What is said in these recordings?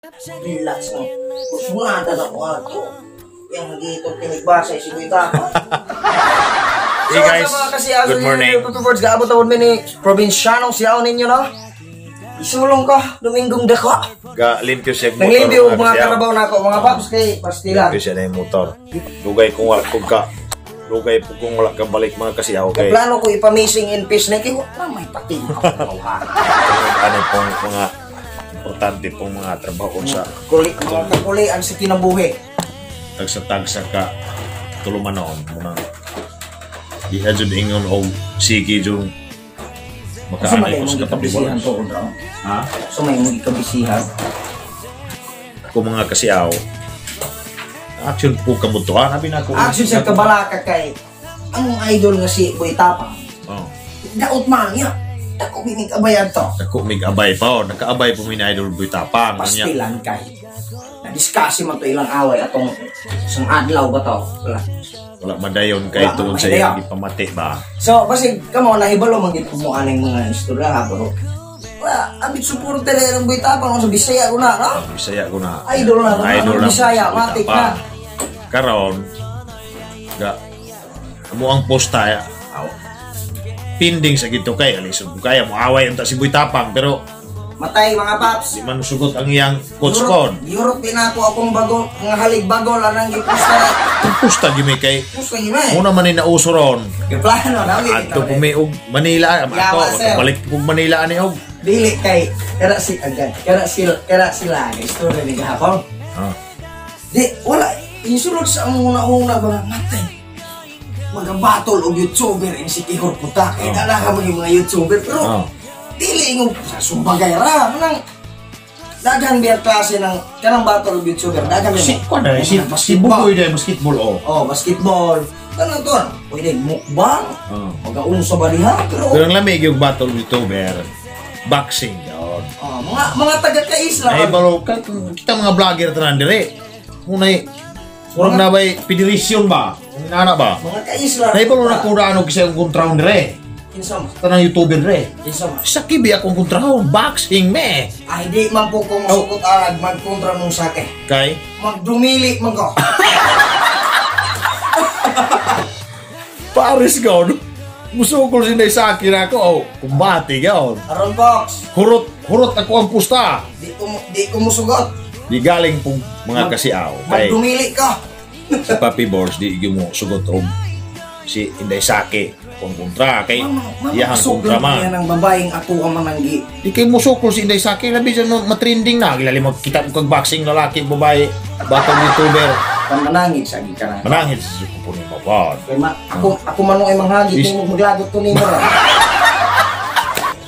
Relax no. Kusunada na ko ato. Yang nagito tinigbasa si Kuya Tapa. Hey guys, good morning. Birds, gaabot ako ni probinsyanong siyaw ninyo no. Isulong ko, Dominggong dako. Ga limpyo siya motor. Nanglimpyo og mga siya. karabaw nako mga paps kay pastila. Limpyo siya na yung motor. Lugay kung wala kung ka lugay po kung wala ka balik mga kasiyaw kay Plano ko ipamissing in peace na kay wala may pati ako. Ano pong mga importante pong mga trabaho sa Kuli, mga kakulian sa kinabuhi. Tagsa-tagsa ka tulumanon mga diha jud ingon og sige jud Asa man makaanay ko imong sa gikabisihan kapibol. tuod ra? Ha? So may imong gikabisihan. Ako mga kasiyaw, action po kamutuan abi na ako. Action sa kabalaka kay ang idol nga si Boy Tapa. Oh. Daot man niya. Dako binig abayan to. Dako mig abay pa oh. Nakaabay po mi na Idol Boy Tapang. Unya, Pastilan kay. Na-discuss man to ilang away atong isang adlaw ba to? Wala. Wala madayon kay Wala tungod sa madayon. iyang gipamati ba. So, basig kamo nahibalo man gid mo aning mga istorya ha, pero wala, abit suporter ng Boy Tapang sa Bisaya ko na, no? Bisaya ko na. Idol na, Ang idol na Bisaya, si Boy matik Tapang. na. Karon ga amo ang posta aw, pinding sa gito kay alisod ko kaya mo away unta si Boy Tapang pero Matay mga paps. di man sugot ang iyang coach kon. Europe pinako akong bago, nga halig bago lanang gipusta. Posta gyud mi kay Pusta gyud eh. muna man ni nauso ron. Giplano na mi. Adto po mi og Manila, Yawa, ato sir. balik po og Manila ani og. Dili kay kara si agad, kara sila kay story ni gahapon. Ah. Di wala insulod sa among una-una ba nga matay. Magabatol og YouTuber in si Kihor puta. Kay dala ka mga mga YouTuber pero dili ingong sa sumbagay ra manang daghan biya klase ng kanang battle og YouTuber daghan biya. Si ko na si si Bugoy dai basketball oh. Oh, basketball. Kanang to. Pwede mukbang. Magaunsa ba diha? Pero Pero ang lamig yung battle YouTuber, boxing yun. oh, mga taga kaisla. Ay balo ka kita mga vlogger tanan dire. Munay murag na bay federation ba? Nana ba? Mga kaisla. Nay balo na kuda ano kasi ang kontraon dire. Kinsa man? Tanang YouTuber dire. Kinsa man? Sa kibi akong kontraon, boxing me. Ay di man po ko masugot arag magkontra mong sake. Kay Magdumili man ko. Paris gaon. Musukol si sa akin ako. Oh, kumbati gaon. Aron box. Hurot, hurot ako ang pusta. Di ko musugot. Di galing pong mga kasiaw. Kay Magdumili ka. Si Papi Bors di mo sugot og si Inday Sake kung kontra kay iyahang kontra man. Yan ang babaeng ako ang mananggi. Di kay musukol si Inday Sake labi siya no, matrending na gilali magkita mo kag boxing lalaki babae batang YouTuber. Pamanangit sa gikan na. Manangit sa suko ni mapad. Kay ma, ako man ay manghagit nimo maglagot to nimo ra.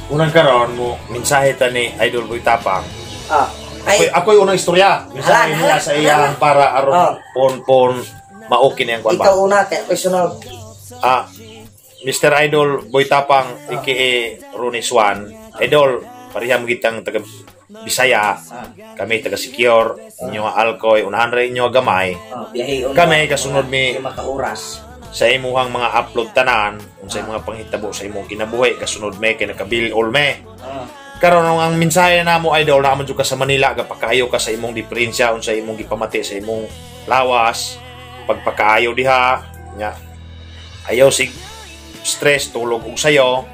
Unang karon mo mensahe ta ni Idol Boy Tapang. Ah, ay Ako'y unang istorya. Mensahe Hala, niya hala, sa iyang para aron pon pon maoki na ang kuan ba. Ikaw una kay personal. Ah, Mr. Idol Boy Tapang aka Ronnie Swan. Idol, pareha mo kitang taga Bisaya. Kami taga Secure, inyo nga Alcoy, unahan ra inyo nga gamay. Ah, biyahe Kami, kasunod mi 5 ka oras. Sa imuhang mga upload tanan, unsay mga panghitabo sa imong kinabuhi, kasunod me kay nakabil all me. Karon ang mensahe namo idol naa man jud ka sa Manila, gapakaayo ka sa imong diferensya unsay imong gipamati sa imong lawas, pagpakaayo diha, nya ayaw sig stress, tulog og sayo.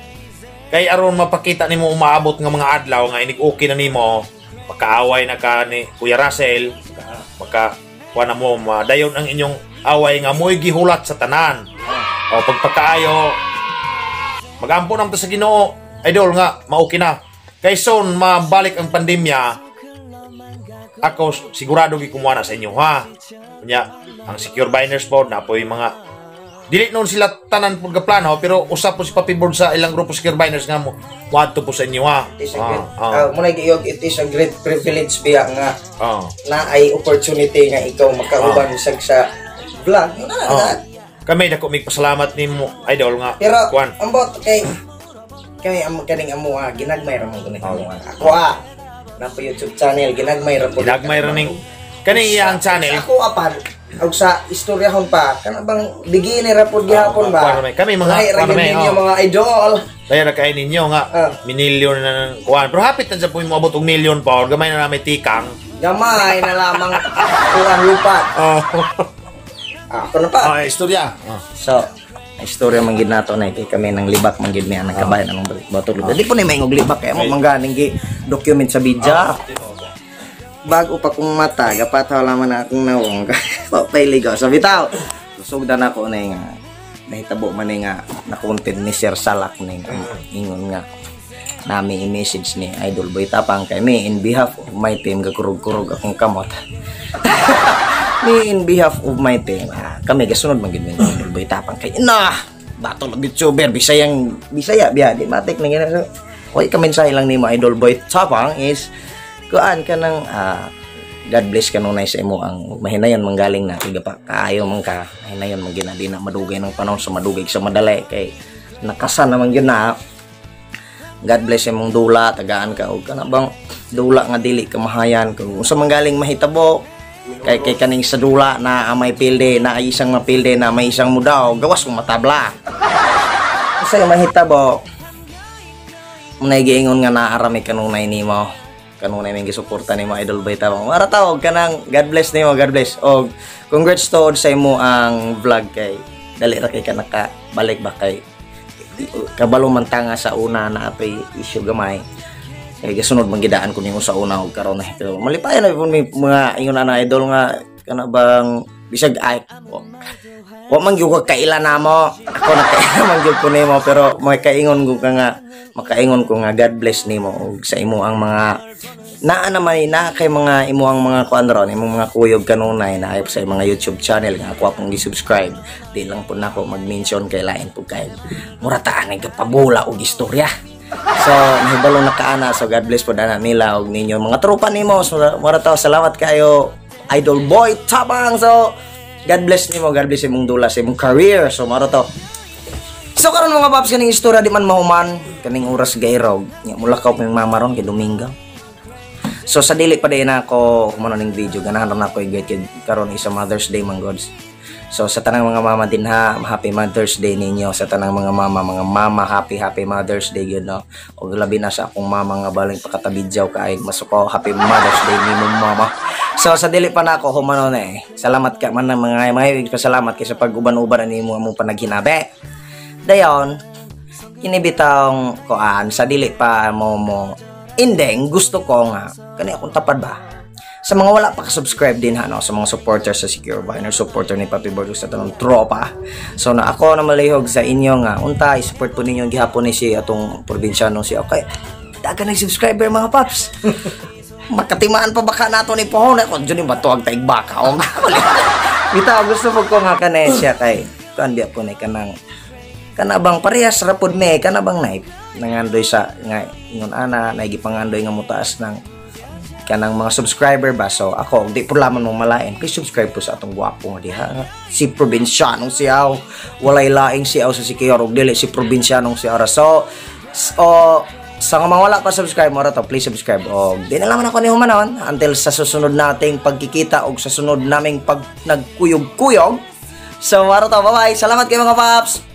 Kay aron mapakita nimo umaabot nga mga adlaw nga inig okay na nimo, makaaway na ka ni Kuya Russell, maka kuha na mo madayon ang inyong away nga mo'y gihulat sa tanan. O pagpakaayo, magampo naman ta sa Ginoo, idol nga mauki na. Kay soon mabalik ang pandemya, ako sigurado gi kumuha na sa inyo ha. Unya, ang Secure Biners Board na po yung mga dili noon sila tanan pud plano pero usap po si Papi Board sa ilang grupo Secure Biners nga mo moadto po sa inyo ha. It is a great, Ah, muna giyog, it is a great privilege biya nga na ay opportunity nga ikaw makauban sag sa vlog. Yun na, na. Kami dako mig pasalamat nimo idol nga Pero kuan. ambot kay kay am kaning amo ah, ginagmay ra man kuning amo. Ah. Ako ah, na po YouTube channel ginagmay ra po. Ginagmay ra ning kaning iyang channel. Sa ako apan Og sa istoryahon pa, kana bang beginner ra pod gihapon ba? Kami mga Lahi ra kuwan gyud may, ninyo mga idol. Kaya na kay ninyo nga minilyon na ng kuwan. Pero hapit na sa po mo abot og milyon pa or gamay na namin tikang. Gamay na lamang kuan lupat. Oh. Ako na pa. Ah, istorya. Oh. So, ang istorya man gid nato na kay kami nang libak man gid mi ang nagkabayan among bato. Di po ni may libak kay mo mangganing gi document sa bidya. Bago pa kong mata, gapataw lamang na akong nawong. Pailigo. So bitaw, sugdan ako na nga nahitabo man ni nga na content ni Sir Salak ni nga ingon nga nami i-message ni Idol Boy Tapang kay me in behalf of my team, gakurog-kurog akong kamot. Me in behalf of my team, kami gasunod man gid mi ni Idol Boy Tapang kay na battle of YouTuber Bisayang Bisaya biya di matik na gina. So okay ka mensahe lang nimo, Idol Boy Tapang, is kuan ka ng God bless kanunay sa imo ang mahinayon manggaling na tiga pa kaayo man ka mahinayon man gina di na madugay ng panahon sa madugay sa madali kay nakasan naman gyud na. God bless imong dula, tagaan ka og kana bang dula nga dili ka mahayan kung unsa man galing mahitabo kay kay kaning sa dula na may pilde na ay isang mapilde na may isang mudaw gawas kung matabla usa yung mahitabo. Munay giingon nga naarami kanunay nimo, kanunay may gisuporta nimo, Idol Boy Tapang. Mara tawag kanang God bless nimo, God bless og congrats tuod sa imo ang vlog kay dali ra kay ka nakabalik ba kay kabalo man tanga sa una na apay issue gamay kay gasunod man gidaan ko nimo sa una og karon na. Pero malipayan na po may mga ingon na idol nga kana bang bisag ay wa man gyud ko kaila namo, ako na kaila man gyud ko nimo, pero may kaingon ko ka nga makaingon ko nga God bless nimo og sa imo ang mga naa naman na kay mga imo ang mga kuan ron imong mga kuyog kanunay na sa mga YouTube channel nga ako akong gi-subscribe. Di lang po nako mag-mention kay lain po kay mura ta anay gapabula og istorya. So nahibalo na kaana. So God bless po dana nila og ninyo mga tropa nimo. So mura ta, salamat kayo, Idol Boy Tapang. So God bless nimo, God bless imong dula sa imong career. So mura to. So karon mga paps, kaning istorya di man mahuman kaning oras gairog nya mulakaw pa yung mama ron kay Domingo. So sa dili pa din ako humano ning video, ganahan ra nako i-get kay karon isa Mother's Day man gods. So sa tanang mga mama din ha, happy Mother's Day ninyo sa tanang mga mama, happy happy Mother's Day gyud no. Og labi na sa akong mama nga baling pakatabidyaw kay masuko, happy Mother's Day nimo mama. So sa dili pa nako humano na eh. Salamat ka man ng mga mga pasalamat kay sa pag-uban-uban nimo among panaghinabi. Dayon kini bitawng kuan sa dili pa mo mo ending, gusto ko nga kani akong tapad ba sa mga wala pa ka-subscribe din ha no, sa mga supporters sa Secure Viner, supporter ni Papi Bordo sa tanong tropa. So na ako na malihog sa inyo nga unta i-support po ninyo gihapon ni si atong probinsyano si okay. Dagan ng subscriber mga paps. Makatimaan pa baka nato ni Pohon ako dyan yung bato ang taig baka og. Bitaw gusto po ko nga kani siya kay kuan biya po ni kanang kana bang parehas ra pod me kana bang naip nangandoy sa nga ingon ana naigipangandoy nga motaas ng kanang mga subscriber ba. So ako di po lamang mo malain, please subscribe po sa atong gwapo nga diha si Probinsyanong Siaw. Walay laing siaw sa Siquijor og dili si Probinsyanong Siaw. So sa mga wala pa subscribe mo ra to, please subscribe og di na lamang ako ni humanon until sa susunod nating pagkikita og sa sunod naming pag nagkuyog-kuyog. So maro to, bye bye, salamat kay mga paps.